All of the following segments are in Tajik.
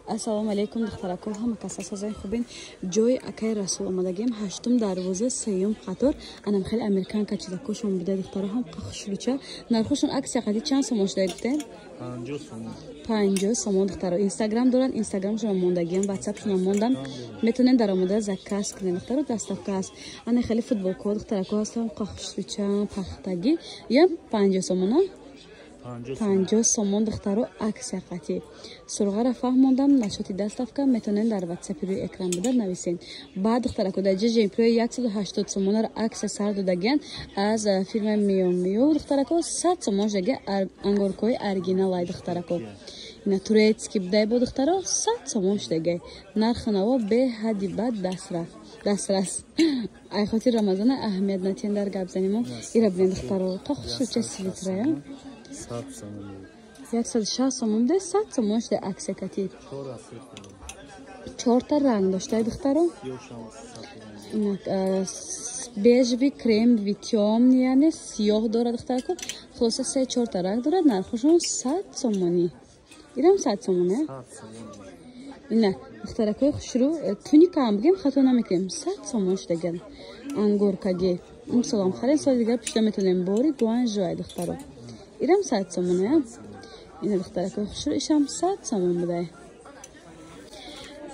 Ассалому алайкум, духтарако, ҳама каса созаи хубин. Ҷои акай Расул омадагием, ҳаштум дарвоза, сеюм қатор. Анам хеле американка чизакошон буда, духтаро, ҳам хушрӯча. Нархошон аксия қади чанд сомон шуда гуфтем? 50 сомон. 50 сомон, духтаро. Инстаграм доранд, инстаграмшон мондагиам, ватсапшон мондам. Метавонед даромада заказ кунед, духтаро, доставка аст. Ана хеле футболко, духтарако, ҳастам хушрӯча, пахтагӣ. Я 50 сомона? 50 сомон, духтаро, аксия қатӣ. Сурғара фаҳмондам, нашоти доставка метавонед дар ватсапи рӯи экран буда нависед. Баъд, духтарако, дар ҷжмпи 180 сомонара аксия сар додагиян аз фирмаи Мио Мио, духтарако, 100 сомон шудаги, ангоркои оригиналай, духтарако. Ина турецкий будай бо, духтаро, 100 сомон шудаги. Нархи наво беҳадди бад дастрас. Ай хотир Рамазона аҳамият натиҳен дар гап занимо. Ира бинед, духтаро, то хушрӯча свитрая. 160 сомон буде, 100 сомон шуда аксия кати. Чорта ранг доштай, духтаро. Бежевый, кремовый, тёмный, яъне сиёҳ дорад, духтарако. Хулоса, се чорта ранг дорад, нархошон 100 сомонӣ. Ирам 100 сомон, э? Ина, духтаракои хушрӯ, туникаам бигем, хато намекунем. 100 сомон шудаган. Ангоркаги. Имсолам харен, соли дигар пушта метавонем. Бори Гуанжоай, духтаро. Ирам 100 сомон, э? Ина, духтаракои хушрӯ, ишам 100 сомон будай.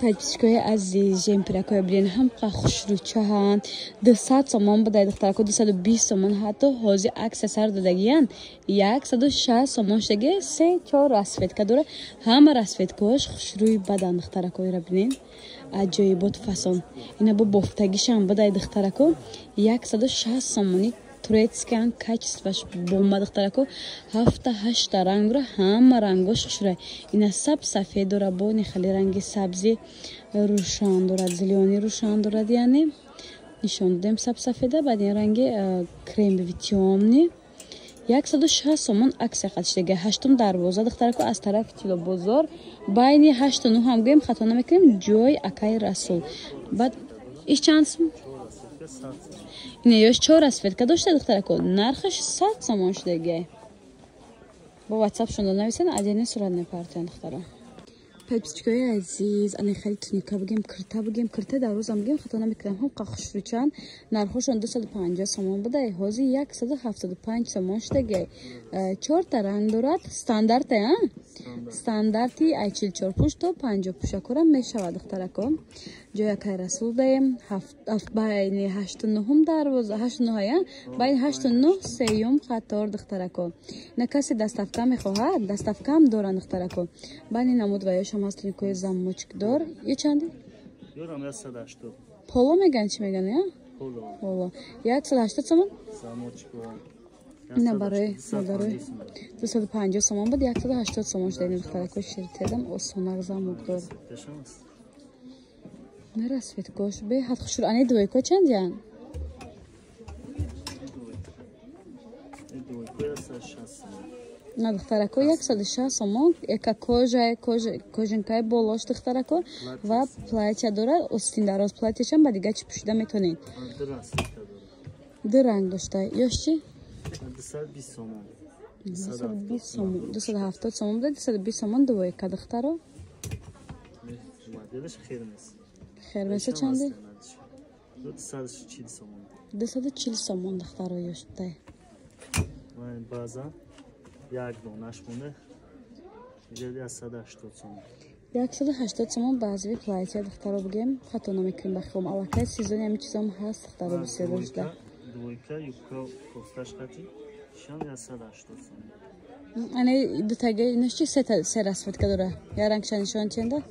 Подписчикои азиз, жемпиракои блин ҳамқа хушрӯчаҳанд. 200 сомон будай, духтарако, 220 сомон ҳатто, ҳозир аксия сар додагиян. 160 сомон шудаги, се чор расцветка дора. Ҳама расцветкаҳош хушрӯи бадан, духтарако, ира бинен. Аҷоибот фасон. Ина бо бофтагишам будай, духтарако, 160 сомони турецкиян, качестваш бомба, духтарако. Ҳафта ҳашта ранг дора, ҳама рангош хушрӯй. Ина саб сафед дора, бо хеле ранги сабзи рӯшан дорад, зелёный рӯшан дорад, яъне нишон додем саб сафеда, баъд ин ранги кремовый тёмный. 160 сомон аксия қатишдага. Ҳаштум дарвоза, духтарако, аз тарафи Тилобозор, байни ҳашту нӯ ҳам гӯем, хато намекунем, ҷои акаи Расул. Баъд иш чанд сум? Ина ёш чор расцветка дошта, духтарако, нархаш 100 сомон шудагиай. Бо ватсапшон нависен, отдельно сурат мепартоянд, духтаро. Подписчикои азиз, ана хеле туника бигем, кирта бигем, кирта дар рӯзам бигем, хато намекунам, ҳамқа хушрӯчанд. Нархошон 250 сомон будай, ҳозир 175 сомон шудагиай. Чорта ранг дорад, стандарте, а? Стандарти ай 44 пуш то 50 пушакора мешавад, духтарако. Ҷои акай Расул даем, байни ҳашту нӯҳум дарвоза, ҳашту нӯҳая, байни ҳашту нӯҳ, сеюм қатор, духтарако. Ина касе доставка мехоҳад, доставкаам доранд, духтарако. Байни намуд ва ёшам ҳаст туникои замочкдор. Ё чанди? Ёрам 180. Поло меган, чӣ меган, я? Поло. 180 сомон? Ина барои модарои 250 сомон буд, 180 сомон шуда ин, духтарако, ширтедам осонак замокдор. На расцветкош беҳад хушрӯ. Ани двойко чандиян? На, духтарако, 160 сомон, яка кожа, кожанкаи болош, духтарако, ва платья дорад, остин дароз платьяшам, ба дигар чӣ пӯшида метонед. Ду ранг дошта. Ёш чӣ? 220 сомон. 220 сомон, 270 сомон буда, 220 сомон двойка, духтаро. Хермеса чанди? 240 сомон. 240 сомон, духтаро, ёштай. Баъзан як донаш монда. Инҷа 180 сомон. 180 сомон баъзеви платья, духтаро, бигем, хато намекунем, ба хиём. Аллакай сезони ҳамин чизом ҳаст, духтаро, бисёр дошта. Двойка, юбка, кофташ қати, шам 180 сомон. Ане дутаги инаш чи се расцветка дора? Я рангша нишон ченда?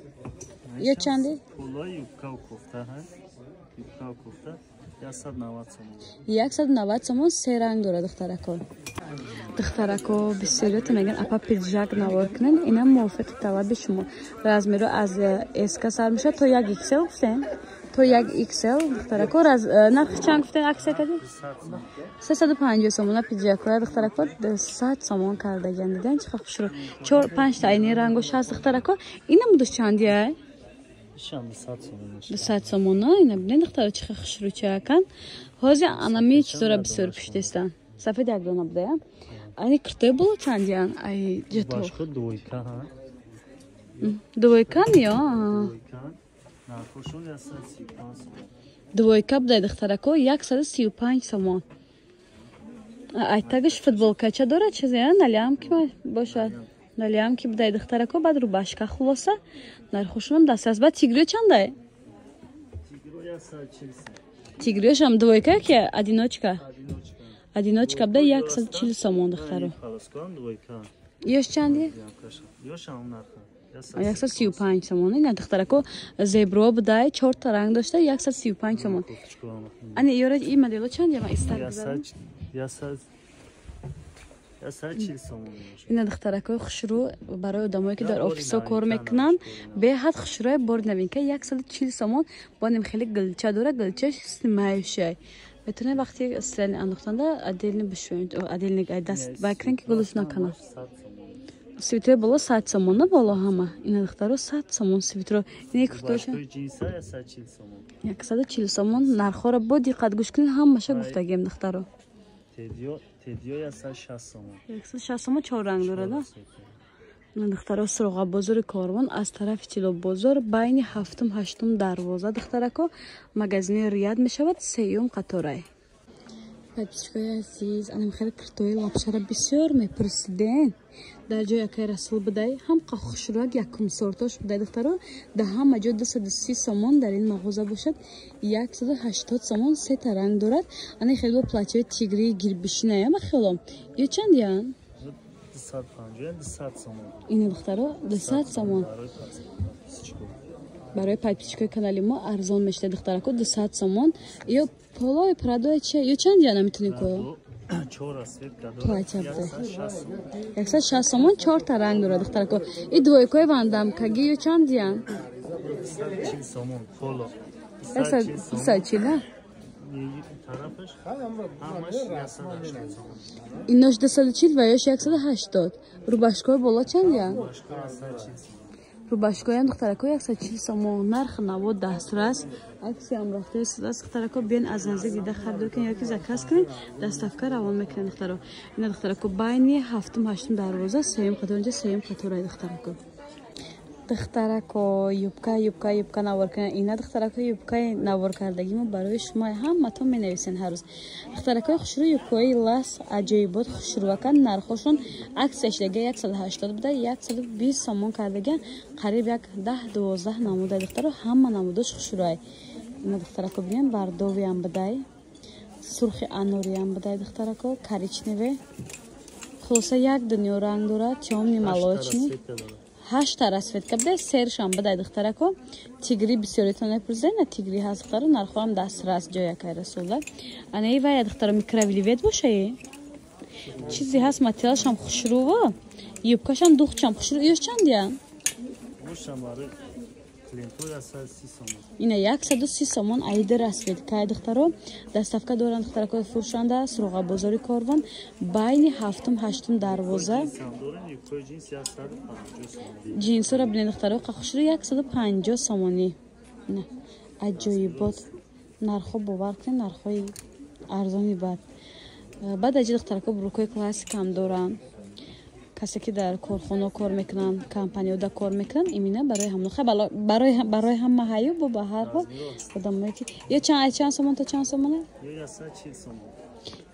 Ё чанди? Поло, юбка кофта, ҳа? Юбка кофта 190 сомон. 190 сомон, се ранг дора, духтарако. Духтарако, бисёриёто мегӯянд: «Апа, пиджак навор кунед». Ина мувофиқи талаби шумо. Размеро аз эска сар мешавад то як xl гуфтем, то як xl, духтарако. Нархи чанд гуфтем аксия кардем? 350 сомона пиджакоя, духтарако, 100 сомон кардагиан. Дидан, чӣ хушрӯ, чор панҷта айни рангош ҳаст, духтарако. Ина мудуш чандия? 200 сомон. 200 сомона. Ина бинед, духтаро, чӣ хушрӯчаакан. Ҳозир анами чизора бисёр пуштестан. Сафед як дона буда. Ани киртои боло чандиян? Ай ҷато. Башко двойка, ҳа. Двойка ё? Нархошон 135 сомон. Двойка будай, духтарако, 135 сомон. Айтагаш футболкача дорад, чизе налиам ки бошад. Налиам ки будай, духтарако, баъд рубашка. Хулоса, нархошонам дастрас. Баъд тигрё чандай? Тигро 140 сом. Тигрёшам двойка ки одиночка? Одиночка буда, 140 сомон, духтаро. Ёш чанди? Ёшам нарха. 135 сомон. Ина, духтарако, зебро будай, чорта ранг дошта, 135 сомон. Ани ёра, и модело чанд? Яма истар. 140 сомон. Ина, духтаракои хушрӯ, барои одамое ки дар офисо кор мекунанд, беҳад хушрӯя, бори новинка, 140 сомон. Бо ним хеле гулча дора, гулчаш снимающая. Метавонед вақти стиральный андохтанда отдельно бишӯед, отдельно даст бакунед, ки гулус накунад. Свитрои боло 100 сомон, на боло ҳама. Ина, духтаро, 100 сомон свитро. Ина куртоша 140 сомон. Нархҳоро бо диққат гӯш кунед, ҳамаша гуфтагем, духтаро. Тедиё 160 сомон. 160 сомон, чор ранг дорад. Духтаро, суроға бозори Корвон, аз тарафи Тилобозор, байни ҳафтум ҳаштум дарвоза, духтарако, магазини Рият мешавад, сеюм қаторай. Подписчикои азиз, анам хеле киртои лапшара бисёр мепурсиден. Дар ҷои акай Расул будай, ҳам хушрӯак, якум сортош будай, духтаро. Дар ҳама ҷо 230 сомон, дар ин мағоза бошад 180 сомон, сета ранг дорад. Ана хеле бо платьои тигри гирбишинаяма хело. Ё чанд ян? Ина, духтаро, 200 сомон. Барои подписчикои канали мо арзон мешуда, духтарако, 200 сомон. Ё полои прадои чи? Ё чанд яна метунӣ ко? Платья буде. 160 сомон, чорта ранг дорад, духтарако. И двойкои вандамкаги ё чанд ян? Сомон поло. 140, тарафаш ҳамаш 180 сомон. Инош 240 ва ёш 180. Рубашкои боло чанд ян? Рубашкоям, духтарако, 140 сомон. Нарх наво дастрас, аксиям рафтаи аст, духтарако. Биен, аз наздик дида харидор кунед ёки заказ кунед, доставка равон мекунед, духтаро. Ина, духтарако, байни ҳафтум ҳаштум дарвоза, сеюм қатор, инҷа сеюм қаторай, духтарако. Духтарако, юбка, юбка, юбка навор кунед. Ина, духтарако, юбкаи навор кардагимо барои шумо. Ҳаматон менависен ҳар рӯз. Духтаракои хушрӯ, юбкаи лас аҷоибот, хушрӯакан, нархошон аксия шудага, 180 буда, 120 сомон кардаган. Қариб як 10-12 намуда, духтаро, ҳама намудош хушрӯай. Ина, духтарако, бинем, бордовыям будай, сурхи анориям будай, духтарако, коричневый. Хулоса, як дунё ранг дорад, тёмный, молочный, ҳашта расцветка будай, сершам будай, духтарако. Тигри бисёритон мепурсед, на тигри ҳаст, духтаро, нархоам дастрас ҷоякай Расула. Анаи вая, духтаро, микровельвет бошаи, чизе ҳаст, материалшам хушрӯво, юбкашам духчам хушрӯ. Ёш чанд я? Ина, 130 сомон, аида расцветкай, духтаро. Доставка доранд, духтаракои фурӯшанда. Суроға бозори Корвон, байни ҳафтум ҳаштум дарвоза. Ҷинсора бинед, духтаро, хушрӯ, 150 сомонӣ. Аҷоибот нархҳо, бовар кунед, нархҳои арзони. Баъд аҷи, духтарако, брюкои классикам доранд. Касе ки дар корхоно кор мекунанд, компаниёда кор мекунанд, имина барои ҳамон, барои ҳама ҳаю бо. Ба ҳар ҳол, одамое ки ё чанд сомон то чанд сомона?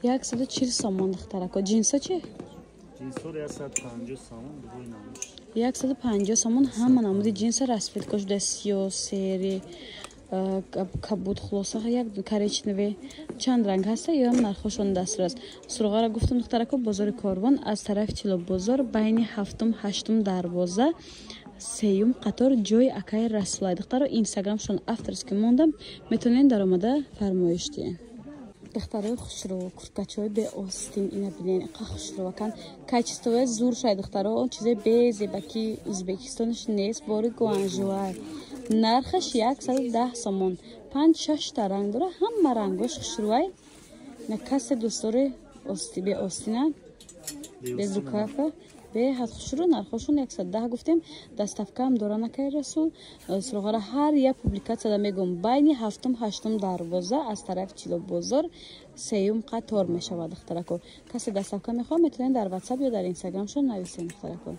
140 сомон, духтарако. Ҷинсо чи? 150 сомон, ҳама намуди ҷинса, расцветка шуда, сиё, серый, кабуд, хулоса, як коричневый, чанд ранг ҳаста, ёам нархошон дастрас. Суроғаро гуфтам, духтарако, бозори Корвон, аз тарафи Тилобозор, байни ҳафтум ҳаштум дарвоза, сеюм қатор, ҷои акаи Расулай. Духтаро, инстаграмшон авторский мондам, метавонед даромада фармоиш диҳед. Духтарои хушрӯ, курткачаҳои беостин ина бинен, иқа хушрӯакан, качествои зур шай, духтаро. Он чизе безебаки Узбекистонш нест, бори Гуанжуай. Нархаш 110 сомон, панҷ шашта ранг дора, ҳама рангош хушрӯай. На касе дӯстдори беостина, безрукавка, беҳад хушрӯ, нархошон 110 гуфтем, доставкаам дора накаи Расул. Суроғара ҳар як публикатсияда мегӯм, байни ҳафтум ҳаштум дарвоза, аз тарафи Чилобозор, сеюм қатор мешавад, духтарако. Касе доставка мехоҳад, метавонед дар Ватсап ё дар Инстаграмшон нависем, духтарако.